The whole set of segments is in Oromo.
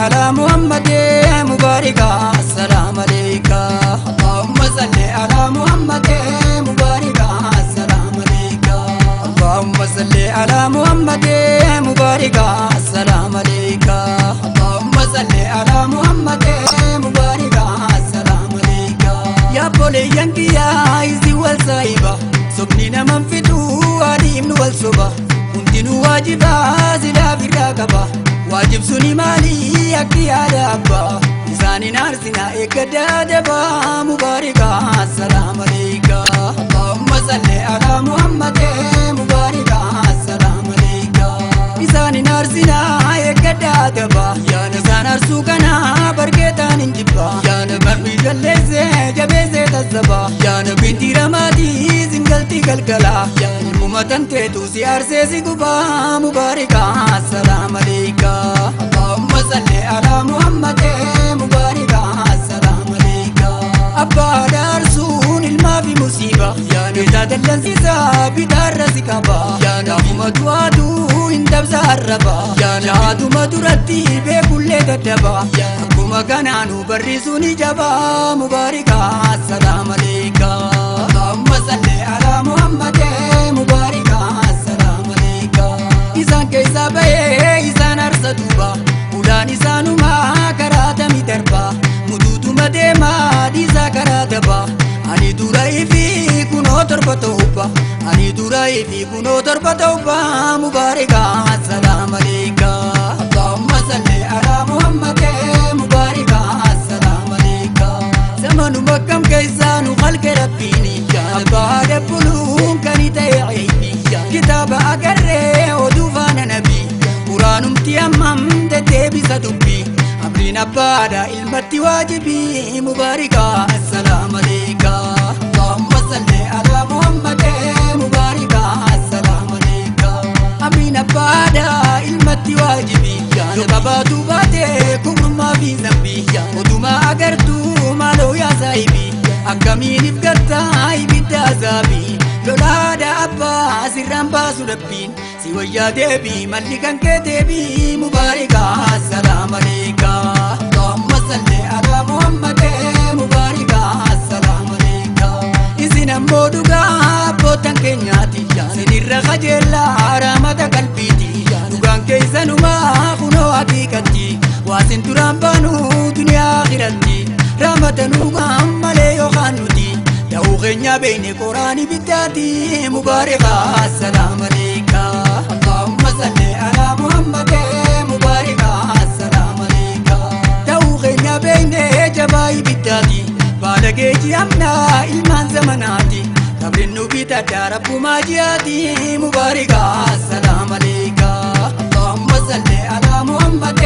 على محمد مبارك السلام عليك. اللهم صل على محمد مبارك السلام عليك. اللهم صل على محمد مبارك السلام عليك. اللهم صل على محمد مبارك السلام عليك. يا بولي يا عايزي والصايبة sobni naman fiduu adiimnu wal soba hundinuu waajibaa silaa firraa qaba waajib suni maalii akki yaada abbaa isaanin aarsinaa eeggaddaa dabaa mubaarika assalaam aleeyka. Allahumma salli alaa Muhammad mubaarika assalaam aleeyka. Isaanin aarsinaa eeggaddaa dabaa isaan aarsuu kanaa barkeetaan hin jibbaa barri jalleessee jabeessee tassabaa binti ramaatii singalti galgalaa ilmuma tanteetu si aarsee si gubaa mubaarika assalaam aleeyka. Allahumma salli alaa Muhammad mubaarika assalaam aleeyka. Abbaa daarsuun ilmaa fi musiiba bitaa dallansiisaa bitaarra si qaba gaafuma du'aatu hin dabsa arraba jaatuma duratti beekullee daddaba akkuma kanaanu barriisuun jabaa mubaarika assalaam aleeyka. Allahumma salli alaa Muhammad mubaarika assalaam aleeyka. Isaan keessaa bahee isaan arsa duuba ulaan isaanumaa karaa tami darba mutuutuma deemaa dhiisaa karaa daba ani dura ifi kunoo torba ta'ubba ani dura ifi kunoo torba ta'ubba mubaarika assalaam aleeyka. Allahumma salli alaa Muhammad mubaarika assalaam aleeyka. Zamanuma kam keessaa nu halke rabbiini abbaa dabbuluun kan ta'e aybi kitaaba agarree oduu faana nabii quraanumti hammam deddeebisa dubbii amriin abbaadha ilmatti waajibii mubaarika assalaam aleeyka. Allahumma salli alaa Muhammad mubaarika assalaam aleeyka. Amriin abbaadha ilmatti waajibii yoo qabaatu baate kubrummaa fi zambii odumaa agartuu maaloo yaa saahibii akkamiin if gattaa ibidda azaabii lolaadha abbaa sirraan baasu rabbiin si wayyaa deebii malli kan kee deebii mubaarika assalaam aleeyka. Allahumma salli alaa Muhammad mubaarika assalaam aleeyka. Isin ammoo dhugaa abbootan keenyaati sinirra qajeellaa raamata qalbiiti dhugaan keessanumaa kunoo haqiiqatti waasin duraan baanu duniyaa akhiratti raamata nuugaan malee yookaan nuti ta'uu keenya beekne qoraani biddaati mubaarika assalaam aleeyka. Allahumma salli alaa Muhammad mubaarika assalaam aleeyka. Ta'uu keenya beekne jabaa ibiddaati baala geeji amnaa ilmaan zamanaati qabrin nu bitadha rabbumaa ji'aati mubaarika assalaam aleeyka. Allahumma salli alaa Muhammad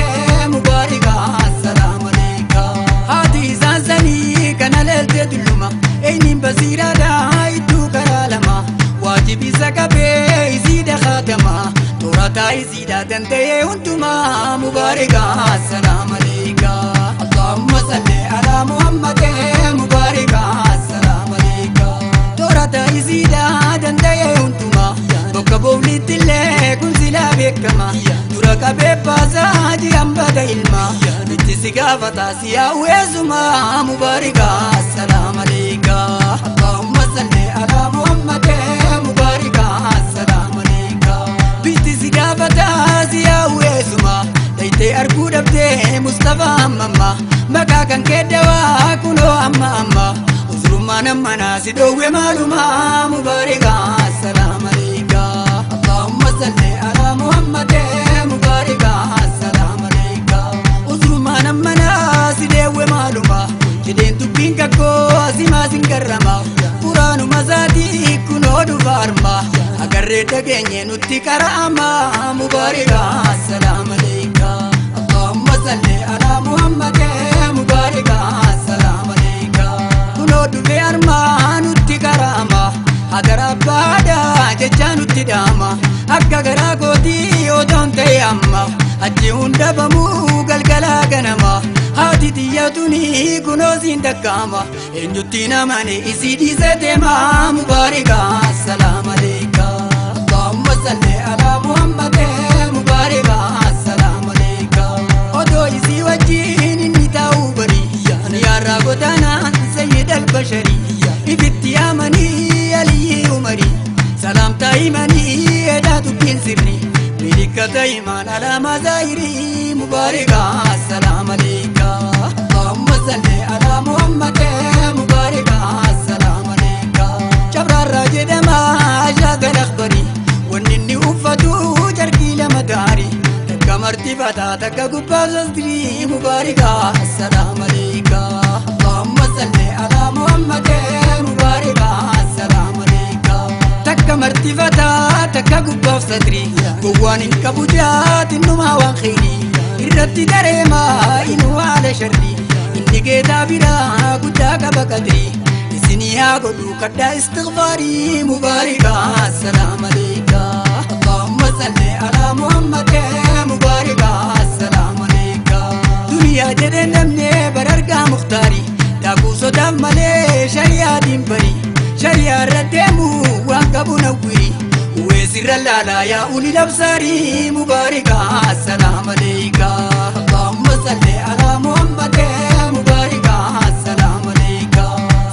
mubaarika assalaam aleeyka. Haati isaan sanii kana leelte dulluma eenyuun basiiraadha idduu karaa lama waajibi isa qabee isiidha kaatama toorataa isiidha danda'ee hundumaa mubaarika assalaam aleeyka. Allahumma salli alaa Muhammad mubaarika assalaam aleeyka. Toorataa isiidha danda'ee hundumaa bakka boolitti illee kun silaa beekama dura qabee baasaa jiran bada ilma itti si gaafataa si yaa'u mubaarika assalaam aleeyka. Allahumma salli alaa Muhammad mubaarika assalaam aleeyka. Bifti si gaafataa si yaa'u eessuma dayitee arguu dhabdee Mustafaa ammamma maqaa kan kee dawaa kunoo amma amma usrummaan ammanaa si dhoowwe maalumaa mubaarika assalaam aleeyka. Allahumma salli alaa Muhammad mubaarika assalaam aleeyka. Usrummaan ammanaa si deewwe maaluma jedheen dubbiin kakkoo asimaa sin garrama quraanuma isaatii kunoo dhufa arma agarree dhageenye nutti qara'ama mubaarika assalaam aleeyka. Allahumma salli alaa Muhammad mubaarika assalaam aleeyka. Kunoo dhufe armaa nutti qara'ama hadara abbaadha jechaa nutti dhaama akka garaa kootii otoon ta'e amma achi hundabamuu galgalaa ganama haati xiyya tuni kunoo siin takkaama eenyutti namani isii dhiise deema mubaarika assalaam aleeyka. Allahumma salli alaa Muhammad mubaarika assalaam aleeyka. Odoo isii Iman alama zahiri mubarika assalamu alayka. Allahumma salli ala Muhammad mubarika assalamu alayka. Chabrarra jedhama shaagal akhbari wanni inni uffatu jarkii lama daari takka martifata takka gubbaa sastiri mubarika assalamu alayka. Allahumma salli ala Muhammad mubarika assalamu alayka. Takka martifata takka gubbaaf sadri gowwaan hin qabu jaatinnumaa waan kheyrii irratti dareemaa inuu haala sharrii inni geetaa biraa guddaa qaba qadrii isinii haa godhu kadhaa istighfaarii mubaarika assalamu alayka. Allahumma salli ala Muhammad mubaarika assalamu alayka. Duniyaa jedhee namni barargaa muktaarii daakuu sodaaf malee shari'aa diinbarii shari'aa irra deemu waan qabu nawwirii weesirra laalaa yaa uli labsaarii mubaarika assalamu alayka. Allahumma salli ala Muhammad mubaarika assalamu alayka.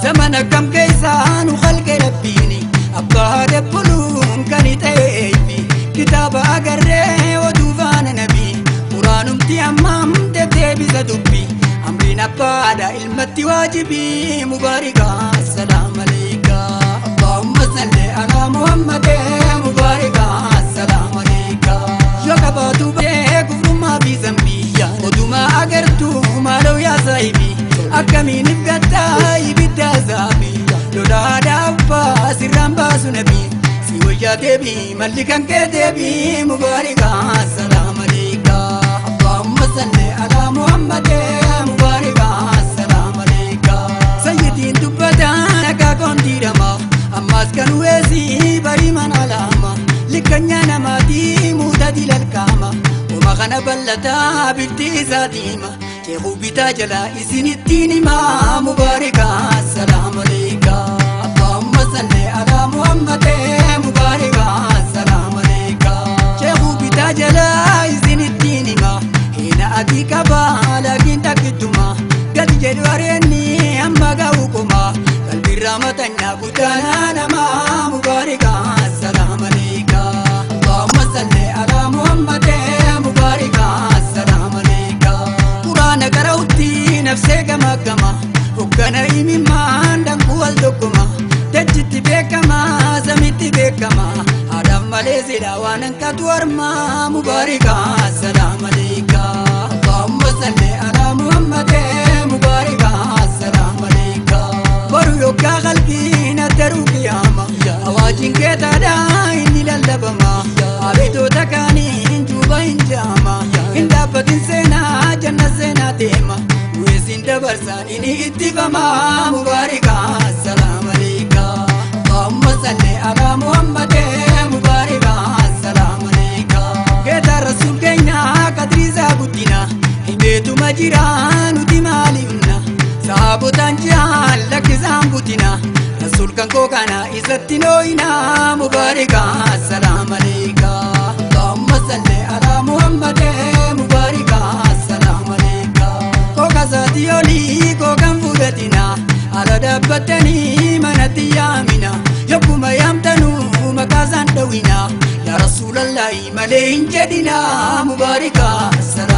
Zamana kam keessaa nu khalqe rabbiini abbaa dabbuluun kan ta'eefi kitaaba agarree oduu faana nabii quraanumti ammaam deddeebisa dubbii amriin abbaadha ilmatti waajibii mubaarika assalamu alayka. Allahumma salli ala Muhammad mubaarika assalamu alayka. Yoo qabaatu bee kufrummaa fi zambii odumaa agartuu maaloo yaa saahibii akkamiin ibgattaa ibidda azaabii lolaadhaa abbaa sirraan baasu nabii si wayyaa deebii malli kan kee deebii mubaarika assalamu alayka. Allahumma salli ala Muhammad mubaarika assalamu alayka. Sayyidiin dubbataan akaakoon diirama ammaas kan weesii barii mana lama likkanyaa namaatii muuta dilalkaama oma kana bal'ataa bifti isaa diima ceekuu bitaa jalaa isinittiin himaa mubaarika assalamu alayka. Allahumma salli ala Muhammad mubaarika assalamu alayka. Ceekuu bitaa jalaa isinittiin himaa hina adii qabaa laakiin takkituma gadi jedhu areenni amma ga'u koma qalbiirraa matanyaa guddaanaa namaa mubaarika assalamu alayka. Allahumma salli ala Muhammad mubaarika assalamu alayka. Quraana qara'utti nafsee gama gama hoggana imimmaan danquu wal tokkoma dachitti beekama samitti beekama haadhaaf malee silaa waan hanqatu harmaa mubaarika assalamu alayka. Allahumma salli ala Muhammad mubaarika assalamu alayka. Boru yokkaa qalbiin addaruu qiyaama awaajiin keetaadhaa inni lallabama abitoota kaaniin juuba hin jaama hin dhaabbatin seenaa janna seenaa deema weesiin dabarsaan inni ittifama mubaarika assalamu alayka. Allahumma salli ala Muhammad mubaarika assalamu alayka. Geetaa rasuul keenya qadriisaa guddina himeetuma jira nuti maalifna saabotaan jiran lakkisaan butina rasuul kan koo kana isatti nooyina mubaarika assalamu alayka. Allahumma salli ala Muhammad mubaarika assalamu alayka. Kooka isaatii olii kookan fudhatina ala dhaabbattanii manatti yaamina yokkuma yaamtanuu maqaa isaan dhawina yaa rasuulallahi malee hin jedhina mubaarika assalamu